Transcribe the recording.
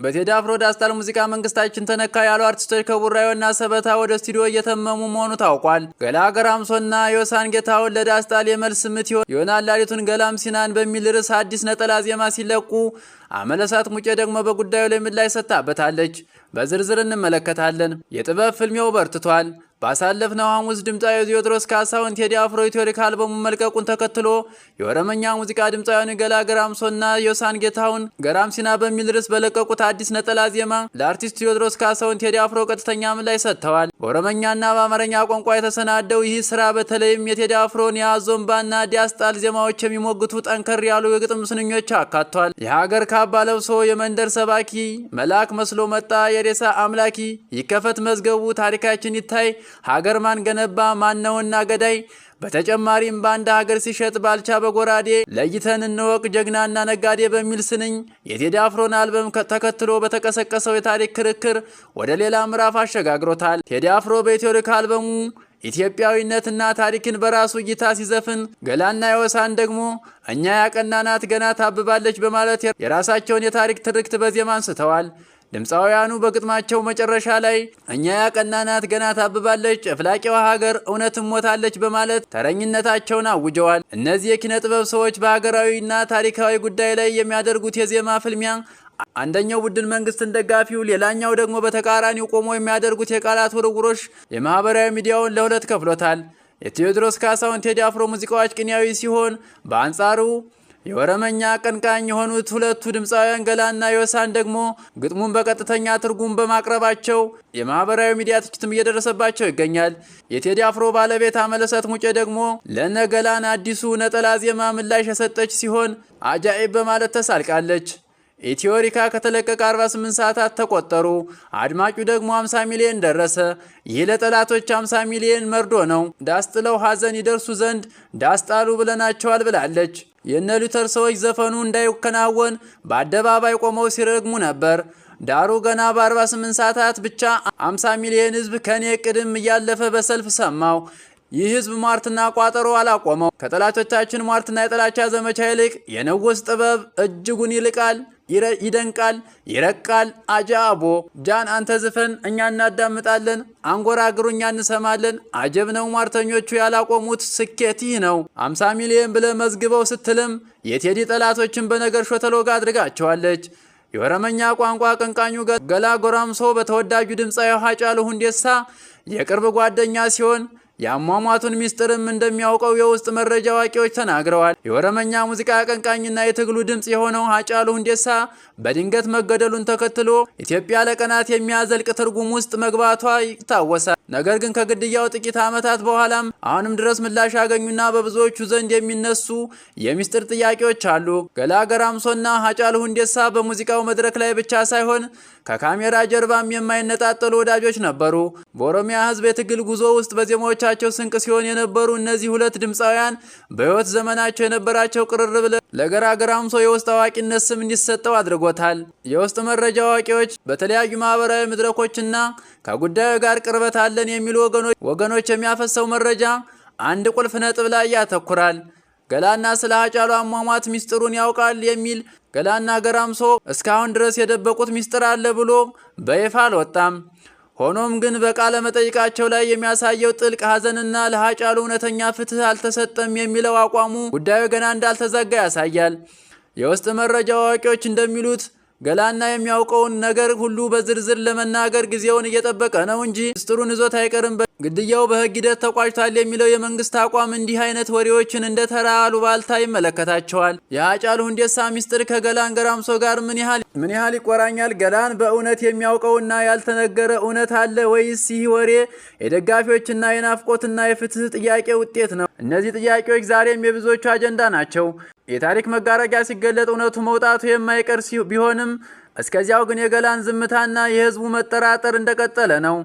በቴዲ አፍሮ ዳስጣል ሙዚቃ መንግስታችን ተነካ ያሉ አርቲስቶች ከቡራዮና ሰበታ ወደ ስቱዲዮ እየተመሙ መሆኑ ታውቋል። ገላ ገራምሶና ዮሳን ጌታሁን ለዳስጣል የመልስ ምት ይሆናል ላሊቱን ገላም ሲናን በሚል ርዕስ አዲስ ነጠላ ዜማ ሲለቁ፣ አመለሳት ሙጬ ደግሞ በጉዳዩ ላይ ምላሽ ሰጥታበታለች። በዝርዝር እንመለከታለን። የጥበብ ፍልሚያው በርትቷል። ባሳለፍነው ሐሙስ ድምፃዊ ቴዎድሮስ ካሳሁን ቴዲ አፍሮ ኢትዮሪካ አልበሙን መልቀቁን ተከትሎ የኦሮመኛ ሙዚቃ ድምፃውያን ገላ ገራምሶና ዮሳን ጌታሁን ገራምሲና በሚል ርዕስ በለቀቁት አዲስ ነጠላ ዜማ ለአርቲስት ቴዎድሮስ ካሳሁን ቴዲ አፍሮ ቀጥተኛ ምላሽ ሰጥተዋል። በኦሮመኛና በአማርኛ ቋንቋ የተሰናደው ይህ ስራ በተለይም የቴዲ አፍሮን የአዞምባና ዲያስጣል ዜማዎች የሚሞግቱ ጠንከር ያሉ የግጥም ስንኞች አካቷል። የሀገር ካባ ለብሶ የመንደር ሰባኪ፣ መልአክ መስሎ መጣ የሬሳ አምላኪ፣ ይከፈት መዝገቡ ታሪካችን ይታይ፣ ሀገር ማን ገነባ ማነውና ገዳይ። በተጨማሪም በአንድ ሀገር ሲሸጥ ባልቻ በጎራዴ፣ ለይተን እንወቅ ጀግናና ነጋዴ በሚል ስንኝ የቴዲ አፍሮን አልበም ተከትሎ በተቀሰቀሰው የታሪክ ክርክር ወደ ሌላ ምዕራፍ አሸጋግሮታል። ቴዲ አፍሮ በኢትዮሪካ አልበሙ ኢትዮጵያዊነትና ታሪክን በራሱ እይታ ሲዘፍን፣ ገላና የወሳን ደግሞ እኛ ያቀናናት ገና ታብባለች በማለት የራሳቸውን የታሪክ ትርክት በዜማ አንስተዋል። ድምፃውያኑ በግጥማቸው መጨረሻ ላይ እኛ ያቀናናት ገና ታብባለች፣ ጨፍላቂዋ ሀገር እውነትም ሞታለች በማለት ተረኝነታቸውን አውጀዋል። እነዚህ የኪነ ጥበብ ሰዎች በሀገራዊና ታሪካዊ ጉዳይ ላይ የሚያደርጉት የዜማ ፍልሚያ፣ አንደኛው ቡድን መንግስትን ደጋፊው፣ ሌላኛው ደግሞ በተቃራኒው ቆሞ የሚያደርጉት የቃላት ውርውሮች የማህበራዊ ሚዲያውን ለሁለት ከፍሎታል። የቴዎድሮስ ካሳሁን ቴዲ አፍሮ ሙዚቃዎች ቅኔያዊ ሲሆን፣ በአንጻሩ የኦሮመኛ አቀንቃኝ የሆኑት ሁለቱ ድምፃውያን ገላና ዮሳን ደግሞ ግጥሙን በቀጥተኛ ትርጉም በማቅረባቸው የማህበራዊ ሚዲያ ትችትም እየደረሰባቸው ይገኛል። የቴዲ አፍሮ ባለቤት አመለሰት ሙጬ ደግሞ ለነ ገላን አዲሱ ነጠላ ዜማ ምላሽ የሰጠች ሲሆን አጃኢብ በማለት ተሳልቃለች። ኢትዮሪካ ከተለቀቀ 48 ሰዓታት ተቆጠሩ። አድማጩ ደግሞ 50 ሚሊዮን ደረሰ። ይህ ለጠላቶች 50 ሚሊዮን መርዶ ነው። ዳስጥለው ሀዘን ይደርሱ ዘንድ ዳስጣሉ ብለናቸዋል ብላለች። የነ ሉተር ሰዎች ዘፈኑ እንዳይከናወን በአደባባይ ቆመው ሲረግሙ ነበር። ዳሩ ገና በ48 ሰዓታት ብቻ 50 ሚሊዮን ሕዝብ ከኔ ቅድም እያለፈ በሰልፍ ሰማው። ይህ ህዝብ ሟርትና ቋጠሮ አላቆመው። ከጠላቶቻችን ሟርትና የጥላቻ ዘመቻ ይልቅ የንጉሥ ጥበብ እጅጉን ይልቃል፣ ይደንቃል፣ ይረቃል። አጃቦ ጃን አንተ ዝፈን፣ እኛ እናዳምጣለን፣ አንጎራግሩ፣ እኛ እንሰማለን። አጀብ ነው ሟርተኞቹ ያላቆሙት ስኬት ይህ ነው። 50 ሚሊዮን ብለ መዝግበው ስትልም የቴዲ ጠላቶችን በነገር ሾተሎጋ አድርጋቸዋለች። የኦሮመኛ ቋንቋ አቀንቃኙ ገላ ጎራምሶ በተወዳጁ ድምፃዊ ሃጫሉ ሁንዴሳ የቅርብ ጓደኛ ሲሆን የአሟሟቱን ሚስጥርም እንደሚያውቀው የውስጥ መረጃ አዋቂዎች ተናግረዋል። የኦሮመኛ ሙዚቃ አቀንቃኝና የትግሉ ድምፅ የሆነው ሃጫሉ ሁንዴሳ በድንገት መገደሉን ተከትሎ ኢትዮጵያ ለቀናት የሚያዘልቅ ትርጉም ውስጥ መግባቷ ይታወሳል። ነገር ግን ከግድያው ጥቂት ዓመታት በኋላም አሁንም ድረስ ምላሽ ያገኙና በብዙዎቹ ዘንድ የሚነሱ የሚስጥር ጥያቄዎች አሉ። ገላ ገራምሶና ሃጫሉ ሁንዴሳ በሙዚቃው መድረክ ላይ ብቻ ሳይሆን ከካሜራ ጀርባም የማይነጣጠሉ ወዳጆች ነበሩ። በኦሮሚያ ሕዝብ የትግል ጉዞ ውስጥ በዜማዎቻቸው ስንቅ ሲሆን የነበሩ እነዚህ ሁለት ድምፃውያን በሕይወት ዘመናቸው የነበራቸው ቅርርብ ለገላ ገራምሶ የውስጥ አዋቂነት ስም እንዲሰጠው አድርጎታል። የውስጥ መረጃ አዋቂዎች በተለያዩ ማህበራዊ መድረኮችና ከጉዳዩ ጋር ቅርበት አለን የሚሉ ወገኖች የሚያፈሰው መረጃ አንድ ቁልፍ ነጥብ ላይ ያተኩራል። ገላና ስለ ሃጫሉ አሟሟት ሚስጥሩን ያውቃል የሚል። ገላና ገራምሶ እስካሁን ድረስ የደበቁት ሚስጥር አለ ብሎ በይፋ አልወጣም። ሆኖም ግን በቃለ መጠይቃቸው ላይ የሚያሳየው ጥልቅ ሐዘንና ለሃጫሉ እውነተኛ ፍትህ አልተሰጠም የሚለው አቋሙ ጉዳዩ ገና እንዳልተዘጋ ያሳያል። የውስጥ መረጃ አዋቂዎች እንደሚሉት ገላና የሚያውቀውን ነገር ሁሉ በዝርዝር ለመናገር ጊዜውን እየጠበቀ ነው እንጂ ምስጢሩን ይዞት አይቀርም። ግድያው በሕግ ሂደት ተቋጭቷል የሚለው የመንግስት አቋም እንዲህ አይነት ወሬዎችን እንደ ተራ አሉባልታ ይመለከታቸዋል። የሃጫሉ ሁንዴሳ ሚስጥር ከገላን ገራምሶ ጋር ምን ያህል ይቆራኛል? ገላን በእውነት የሚያውቀውና ያልተነገረ እውነት አለ ወይስ ይህ ወሬ የደጋፊዎችና የናፍቆትና የፍትህ ጥያቄ ውጤት ነው? እነዚህ ጥያቄዎች ዛሬም የብዙዎቹ አጀንዳ ናቸው። የታሪክ መጋረጃ ሲገለጥ እውነቱ መውጣቱ የማይቀር ቢሆንም እስከዚያው ግን የገላን ዝምታና የህዝቡ መጠራጠር እንደቀጠለ ነው።